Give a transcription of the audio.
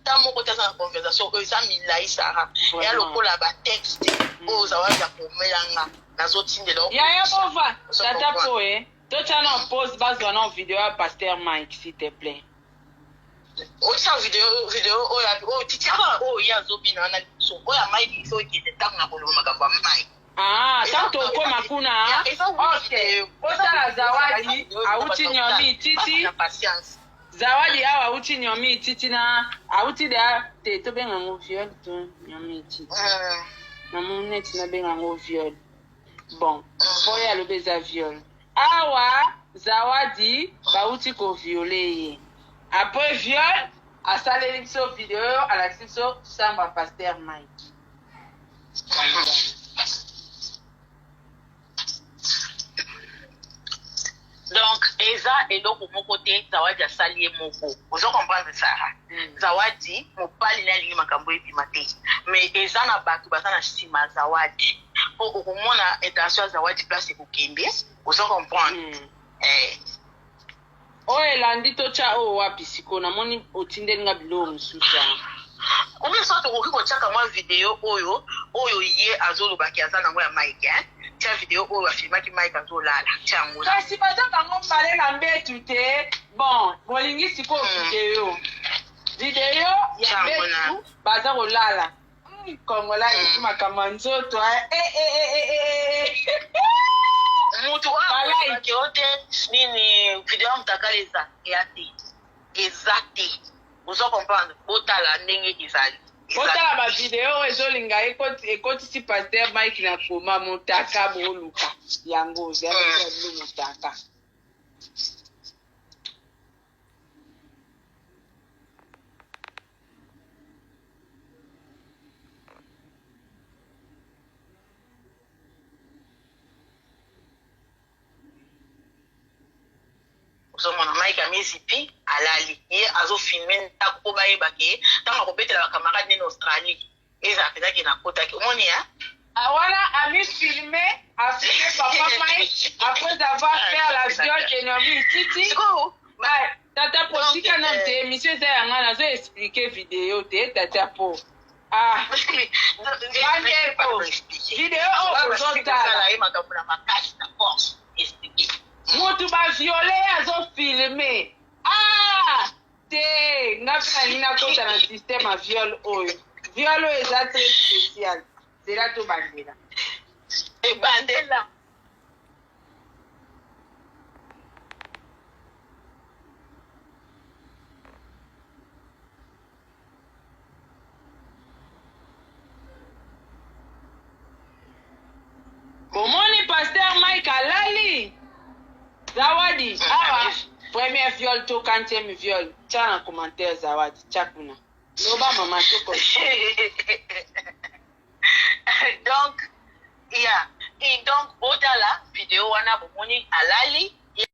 Ata moko te aza na conversation oyo eza milayi Sarah. Eya lokola ba texte oyo Zawadi akomela nga nazotindela yo. Yaya bova tata po eh totia na pause bazwa na video ya pasteur Mike s'il te plaît. Otisa video video oyo oyo titia kaka oyo ye azobina wana liboso oyo ya Mike il faut ekende ntango na koloba makambo ya Mike. Ah, tango tokoma kuna ok otala Zawadi awuti nyomi titi Zawadi awa awuti nyomi titi na awuti da te tobenga yango viol to nyomi titi namoni neti nabenga yango viol bon po ye alobi eza viol awa Zawadi bawuti ko viole ye après viol asaleli biso video alakisi biso chambre ya pasteur Mike. Donc eza eloko moko te Zawadi asali ye moko. Ozo comprendre Sarah? Zawadi mobali naye alingi makambo ebima te. Mais eza na batu baza na sima ya Zawadi. Po okomona intention ya Zawadi place ekokende. Ozo comprendre? Eh. Oyo elandi totya oyo wapi sikoyo? Namoni otindeli nga biloko mosusu awa. Ou bien soit okoki kotiaka mwa video oyo oyo ye azoloba ke aza nango ya Mike hein. Tia video oyo afilmaki Mike azolala, tia yango na. Kasi baza bango mbale na mbetu te. Bon, bolingi sikoyo video. Video ya mbetu baza kolala. Congolais aleki makambo ya nzoto eh, eh, eh, eh, eh, eh. Mutu oyo yo te nini video ya mutakala eza eya te eza te ozo comprendre botala ndenge ezali botala ba video oyo ezolinga ekotisi pasteur Mike na koma motaka boluka yango ozali motaka. Ozomona Mike amizipi alali ye azo filme ndako po bayeba ke ntango akobetela ba camarade nene Australie ezala mpenza ke nakotaki omoni hein? Ah, wana ami filme a filme papa Mike après avoir fait la viol de Naomi Titi. Sikoyo Ah, tata po Donc, tika nanu te émission eza ya ngai nazo expliquer video te tata po ah bandeko video oyo bozotala ye makambo na makasi na force expliquer mutu baviole ye azofilme ah te nga mpe nalingi nakota na système ya viol oyo viol oyo eza très spécial zela tobandela ebandela. Bomoni pasteur Mike alali Zawadi awa premier viol to quantième viol tia na commentaire Zawadi tia kuna loba mama to Donc ya et donc botala video wana bomoni alali.